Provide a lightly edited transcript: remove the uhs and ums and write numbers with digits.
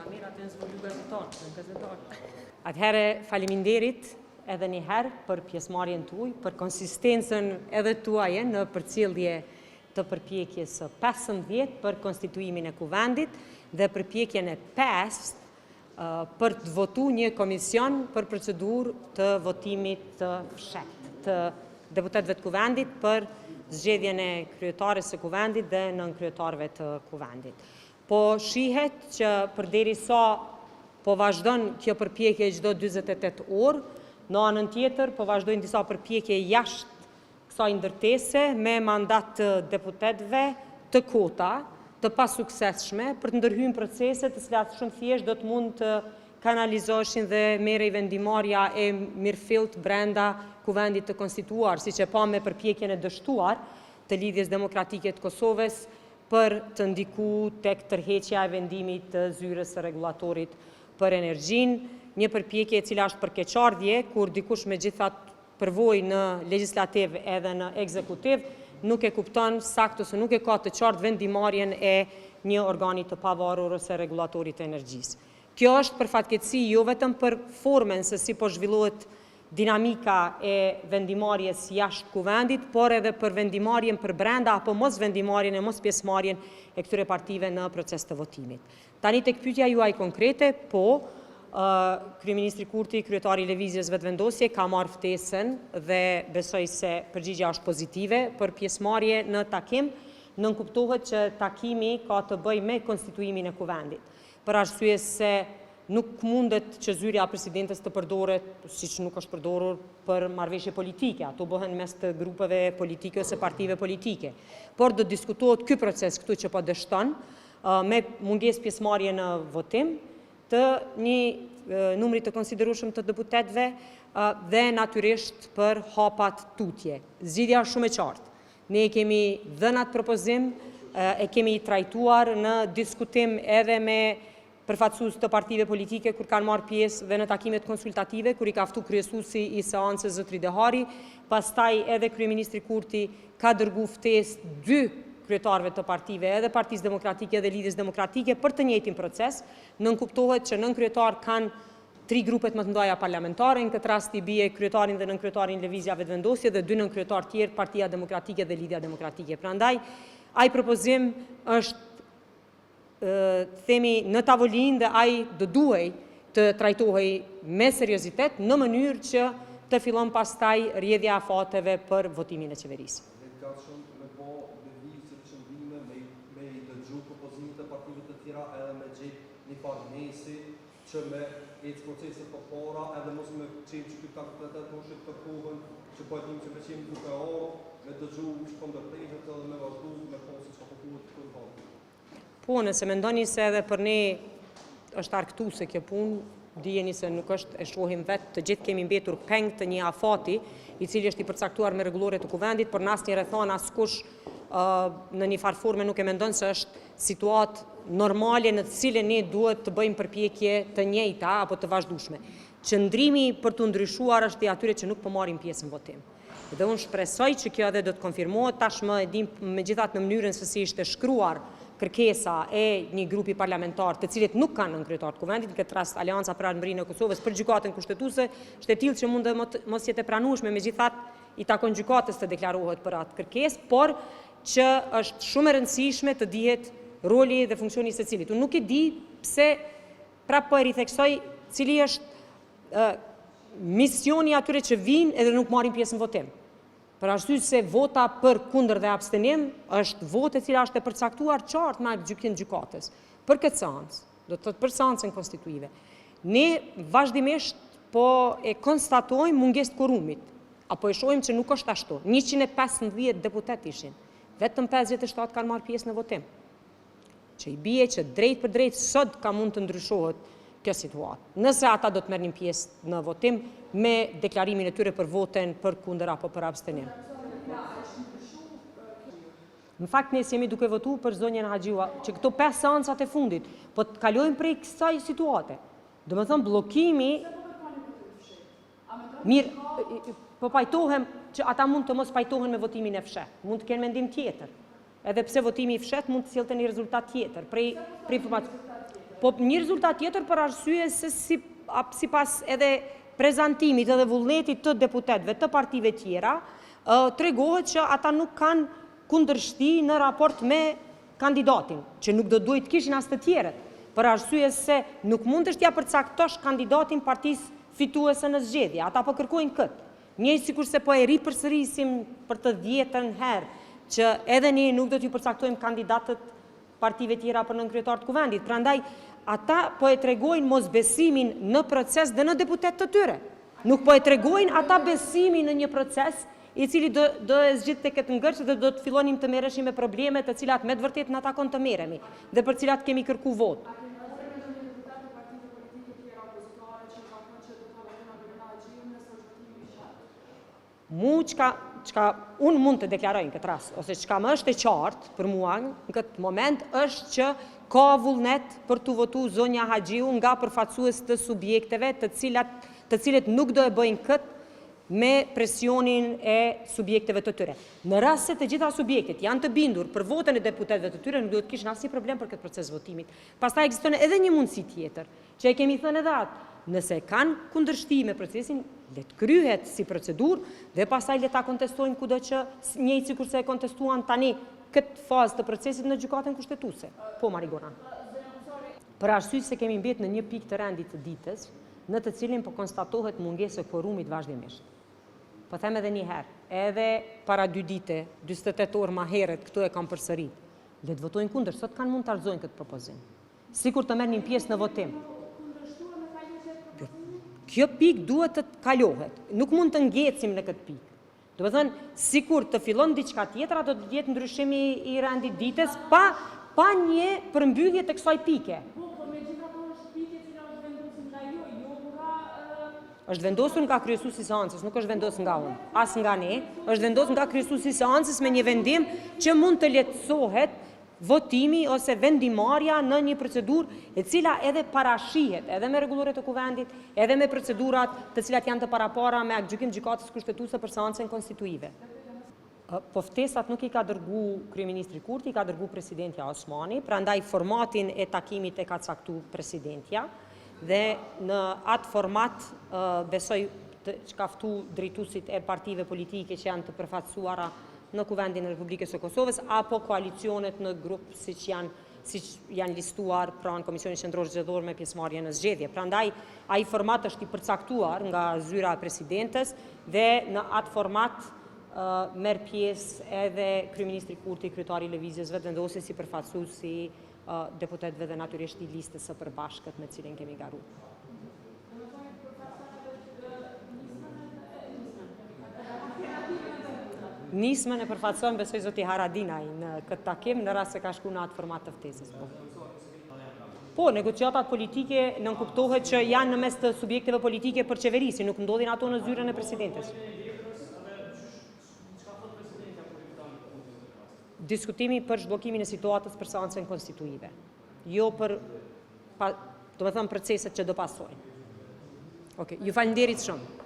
Kamerat janë zvoglu gazetar, gazetar. Atëherë, faleminderit edhe një herë për pjesëmarrjen tuaj, për konsistencën edhe tuajën në përcjellje të përpjekjes së 15 për konstituimin e kuvendit dhe përpjekjen e 5 për të votu një komision për procedurë të votimit të fshehtë të deputetëve të kuvendit për zgjedhjen e kryetares së kuvendit dhe nënkryetarëve të kuvendit. Po shihet që përderisa po vazhdon kjo përpjekje çdo 48 orë, në anën tjetër po vazhdojnë disa përpjekje jashtë kësaj ndërtese me mandat të deputetëve të kota, të pasuksesshme, për të ndërhyrë në procese të cilat shumë thjesht do të mund të kanalizoheshin dhe merrej vendimmarrja e mirëfilltë brenda Kuvendit të konstituar, siç e pamë me përpjekjen e dështuar të Lidhjes Demokratike të Kosovës për të ndiku tek tërheqja e vendimit të Zyrës së Rregullatorit për Energjinë, një përpjekje e cila është për keqardhje, kur dikush me gjithë përvojë në legjislativ edhe në ekzekutiv, nuk e kupton saktë ose nuk e ka të qartë vendimmarrjen e një organi të pavarur ose rregullatorit të energjisë. Kjo është për fatkeqësi jo vetëm për formën se si po zhvillohet dinamika e vendimmarrjes jashtë kuvendit, por edhe për vendimmarrjen përbrenda apo mos vendimmarrjen e mos pjesëmarrjen e këtyre partive në proces të votimit. Tani tek pyetja juaj konkrete, po, kryeministri Kurti, kryetari i Lëvizjes Vetëvendosje ka marrë ftesën dhe besoj se përgjigja është pozitive për pjesëmarrje në takim, nënkuptohet që takimi ka të bëjë me konstituimin e kuvendit. Për arsye se nuk mundet që zyrja e presidentes të përdoret siç nuk është përdorur për marrëveshje politike, ato bëhen mes të grupeve politike ose partive politike. Por do të diskutohet ky proces këtu që po dështon, me mungesë pjesëmarrje në votim të një numri të konsiderueshëm të deputetëve dhe natyrisht për hapat tutje. Zgjidhja është shumë e qartë. Ne e kemi dhënë atë propozim, e kemi trajtuar në diskutim edhe me përfaqësues të partive politike kur kanë marrë pjesë dhe në takimet konsultative kur i ka ftu kryesuesi i seancës zotri Dehari, pastaj edhe kryeministri Kurti ka dërgu ftesë dy kryetarëve të partive, edhe Partisë Demokratike edhe Lidhjes Demokratike për të njëjtin proces, nënkuptohet që nënkryetar kanë tri grupet më të mëdha parlamentare, në këtë rast i bie kryetarin dhe nënkryetarin Lëvizja Vetëvendosje dhe dy nënkryetarë tjerë Partia Demokratike dhe Lidhja Demokratike. Prandaj, ai propozim është themi në tavolinë dhe ai do duhej të trajtohej me seriozitet në mënyrë që të fillon pastaj rrjedhja e afateve për votimin e qeverisë. Dhe gatshëm me bo lëvizje qëndrime, me, me i dëgju propozimet e partive të tjera edhe me gjetë një farë mesi që me ecë proceset përpara edhe mos me qenë që këta këtë të të të kohën që po e dim që me qenë duke orë, me dëgju që po ndërprehet edhe me vazhdu me po se çka po thuhet këtu në hallë. Po, nëse mendoni se edhe për ne është argëtuese kjo punë, dijeni se nuk është, e shohim vetë, të gjithë kemi mbetur peng të një afati, i cili është i përcaktuar me rregullore të kuvendit, por në asnjë rrethanë askush në një farë forme nuk e mendon se është situatë normale në të cilën ne duhet të bëjmë përpjekje të njëjta apo të vazhdueshme. Qëndrimi për të ndryshuar është i atyre që nuk po marrin pjesë në votim. Dhe unë shpresoj që kjo edhe do të konfirmohet, tashmë e dim megjithatë në mënyrën se si ishte shkruar kërkesa e një grupi parlamentar, të cilët nuk kanë nënkryetar të kuvendit, në këtë rast Aleanca për Ardhmërinë e Kosovës për gjykatën kushtetuese, është e tillë që mund dhe mos jetë e pranueshme, megjithatë i takon gjykatës të deklarohet për atë kërkesë, por që është shumë e rëndësishme të dihet roli dhe funksioni i secilit. Unë nuk e di pse prapë po e ritheksoj cili është misioni i atyre që vijnë edhe nuk marrin pjesë në votim. Për arsye se vota për kundër dhe abstenim është votë e cila është e përcaktuar qartë me aktgjykim gjykatës. Për këtë seancë, do të thotë për seancën konstituive. Ne vazhdimisht po e konstatojmë mungesë të kuorumit, apo e shohim që nuk është ashtu. 115 deputet ishin, vetëm 57 kanë marrë pjesë në votim. Që i bie që drejt për drejt sot ka mund të ndryshohet kjo situatë. Nëse ata do të merrnin pjesë në votim me deklarimin e tyre për voten për kundër apo për abstenim. Në fakt ne jemi duke votu për zonjën Haxhiu, që këto 5 seancat e fundit, po të kalojmë prej kësaj situate. Do me thënë bllokimi Mirë, po pajtohem që ata mund të mos pajtohen me votimin e fshehtë, mund të kenë mendim tjetër. Edhe pse votimi i fshehtë mund të sillte një rezultat tjetër, prej prej informacion. Po një rezultat tjetër për arsye se si, sipas edhe prezantimit edhe vullnetit të deputetëve të partive tjera, tregohet që ata nuk kanë kundërshti në raport me kandidatin, që nuk do duhej të kishin as të tjerët, për arsye se nuk mundesh t'ia përcaktosh kandidatin partisë fituese në zgjedhje. Ata po kërkojnë këtë. Njëjtë sikurse po e ripërsërisim për të dhjetën herë që edhe ne nuk do t'ju përcaktojmë kandidatët partive tjera për nënkryetar të Kuvendit. Prandaj, ata po e tregojnë mosbesimin në proces dhe në deputetë të tyre. Nuk po e tregojnë ata besimin në një proces i cili do do e zgjidhte këtë ngërç dhe do të fillonim të merreshim me probleme të cilat me të vërtetë na takon të merremi dhe për të cilat kemi kërku votë. Mu çka çka unë mund të deklaroj në këtë rast ose çka më është e qartë për mua në këtë moment është që ka vullnet për t'u votu zonja Haxhiu nga përfaqësues të subjekteve të cilat të cilët nuk do e bëjnë këtë me presionin e subjekteve të tyre. Në rast se të gjitha subjektet janë të bindur për votën e deputetëve të tyre, nuk duhet të kishin asnjë problem për këtë proces votimit. Pastaj ekziston edhe një mundësi tjetër, që e kemi thënë edhe atë, nëse kanë kundërshti me procesin, le të kryhet si procedurë dhe pastaj le ta kontestojnë kudo që njëjtë sikurse e kontestuan tani këtë fazë të procesit në Gjykatën Kushtetuese. Po, Marigona. Për arsye se kemi mbetë në një pikë të rendit të ditës, në të cilin po konstatohet mungesë e kuorumit vazhdimisht. Po them edhe një herë, edhe para dy dite, 48 orë ma herët këtu e kam përsërit. Le të votojnë kundër, sot kanë mund ta rrëzojnë këtë propozim. Sikur të merrnin pjesë në votim. Kjo pikë duhet të kalohet. Nuk mund të ngecim në këtë pikë. Domethënë, sikur të fillon diçka tjetër, ato do të jetë ndryshimi i rendit ditës pa pa një përmbyllje të kësaj pike. Po, po megjithatë është pikë e cila është vendosur nga ju, jo nga Është vendosur nga kryesuesi i seancës, nuk është vendosur nga unë, as nga ne, është vendosur nga kryesuesi i seancës me një vendim që mund të lehtësohet votimi ose vendimmarrja në një procedurë e cila edhe parashihet edhe me rregulloret e Kuvendit, edhe me procedurat të cilat janë të parapara me aktgjykim Gjykatës Kushtetuese për seancën konstituive. Po ftesat nuk i ka dërgu kryeministri Kurti, i ka dërgu presidentja Osmani, prandaj formatin e takimit e ka caktu presidentja dhe në atë format besoj që ka ftu drejtuesit e partive politike që janë të përfaqësuara në Kuvendin e Republikës së Kosovës apo koalicionet në grup siç janë siç janë listuar pranë Komisionit Qendror Zgjedhor me pjesëmarrje në zgjedhje. Prandaj ai format është i përcaktuar nga zyra e presidentes dhe në atë format merr pjesë edhe kryeministri Kurti, kryetari i Lëvizjes Vetëvendosje si përfaqësues i deputetëve dhe natyrisht i listës së përbashkët me cilën kemi garu. Nismën e përfaqëson besoj zoti Haradinaj në këtë takim në rast se ka shku në atë format të ftesës. Po. Po, negociatat politike nënkuptohet që janë në mes të subjekteve politike për qeverisje, nuk ndodhin ato në zyrën e presidentes. Diskutimi për zhbllokimin e situatës për seancën konstituive, jo për pa, domethënë proceset që do pasojnë. Okej, ju faleminderit shumë.